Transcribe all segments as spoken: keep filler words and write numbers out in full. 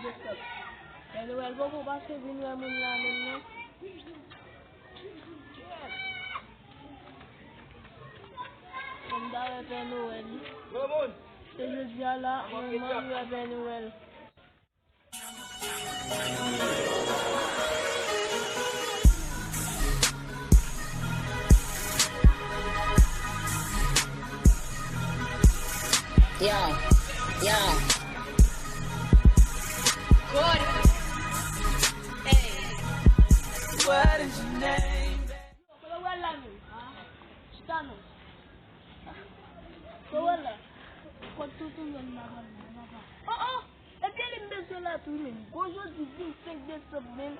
Pè Nwèl poko pase vin wè moun la menm non. Kòm ta wè Pè Nwèl. Se jodi a la, mwen, mwen wè Pè Nwèl. Yo, yo. What is your name? Kote w al la menm? Chita non. Kote w al la? Kot tonton Nwèl la pral la, papa? Oh, oh! Ebyen li m bezwen la tou wi menm. Gon jodi vennsenk desanm menm,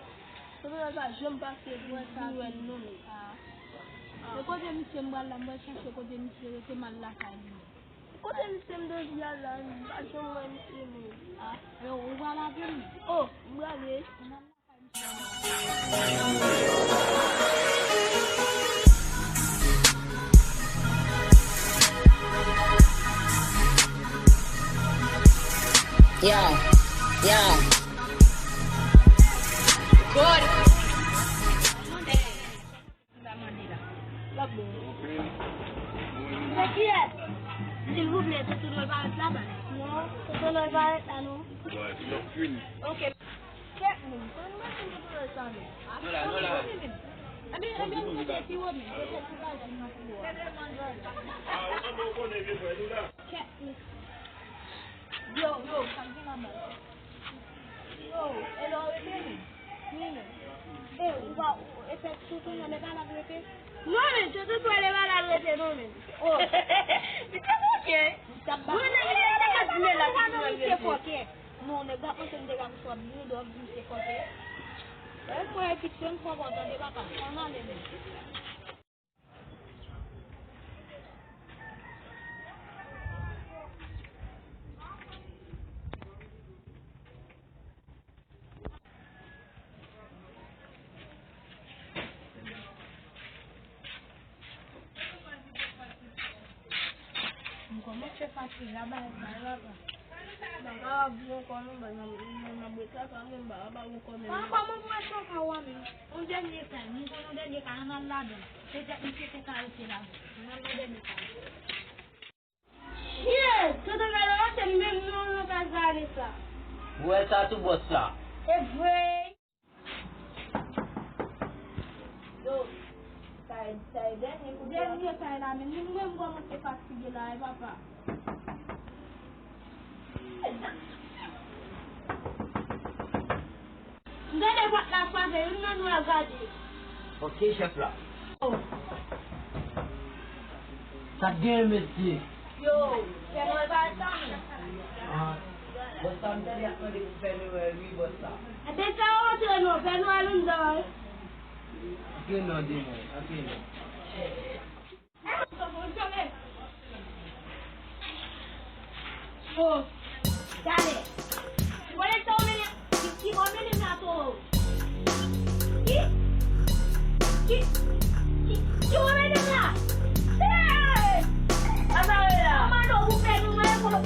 tonton Nwèl pa janm pase vin wè l non menm. Ah. E kote misye m pral la, m pral chache kote misye rete, m al lakay li. Kote misye m te di al la, m pa janm wè misye menm. Ah, e ou pral avè m? Oh, m prale. Yo, yo. Good. Sa mande la. L ap bon. Se kiyès? Silvouplè, tonton Nwèl parèt la, baz. Non, tonton Nwèl parèt la, non. Ok. Kèt, moun. Sa nou mete tonton Nwèl sa, non? Non la, non la. Ebyen, ebyen, nou kote pi wo, men. Kote pi baz, nou pi wo. Kèt, moun. Yo, yo, sa k gen la, baz? Yo, e la w rete menm? Wi, menm. E, ou pa, e fè tonton Nwèl e pa la l rete? Non, menm, tonton Nwèl e pa la l rete, non, menm. Oh. Li te fòkè. Mwen, nèg la, nèg la, nèg la, misye fòkè. Non, nèg la panse m te ka konsa, byen dòg, misye fòkè. Lè m wè epi se m fò pa tande, papa. Ann ale, menm. M kòmanse fatige, la bay, bay, bay. M pa kapab di ankò non, bay, m ap ret la, pa menm, m pa kapab ankò menm. Ankò, mwen pran chan pa w a menm. Yon dènye kay, mwen konn yon dènye kay, ann al ladan. Petèt misye te ka rete ladan. Ann al nan dènye kay. Shit! Tonton Nwèl ranse menm nan nan kay sa, Vanessa. Ou wè sa tou, bòs la? E vre. Yo, sa e, sa e dènye pou dènye kay la, men nou menm kòmanse fatige la, e papa. M tande pòt la frape, youn nan nou al gade. Ok, chèf la. Oh. Sa k genyen, mesye? Yo, Pè Nwèl pa sa menm. Ah, bòs la, m tande y ap mande pou Pè Nwèl, wi, bòs la. Ebyen, fè yo rantre non, Pè Nwèl anndan wi. Antre non, demon, antre non. Oh, talè. Wè sa w mennen, ki, ki bò w mennen m la, toro? Ki, ki, ki, ki bò w mennen m la? Hey! Sa sa ye la? Manman nou, ou fè nou mal, kolo.